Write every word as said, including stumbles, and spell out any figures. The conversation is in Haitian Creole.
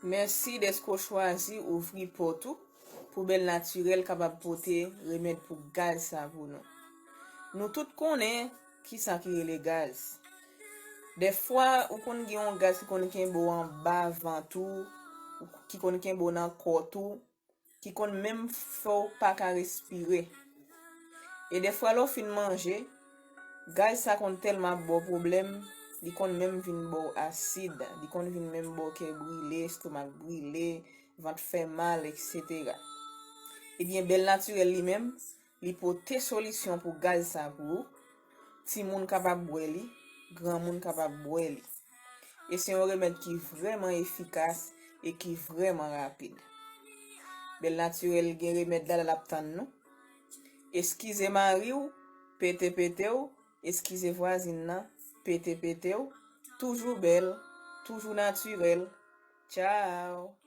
Mèsi dèske w chwazi ouvri pòt ou pou Bèl Natirèl kapab pote remèd pou gaz sa pou nou. Nou tout konnen kisa ki rele gaz. Dèfwa, ou konn gen yon gaz ki konn kenbe w anba vant ou, ki konn kenbe w nan kò tou, ki konn menm fè w pa ka respire. E dèfwa lè w fin manje, gaz sa konn tèlman ap ba w pwoblèm, li konn menm vin ba w asid, li konn vin menm ba w kè brile, estomak brile, vant fè mal, etsetera. Ebyen, Bèl Natirèl li menm, li pote solisyon pou gaz sa pou ou. Timoun kapab bwè li, granmoun kapab bwè li. E se yon remèd ki vrèman efikas e ki vrèman rapid. Bèl Natirèl gen remèd la, l ap tann nou. Eskize mari w, pete pete w, eskize vwazin nan, pete pete w. Toujou bèl, toujou natirèl. Tchao!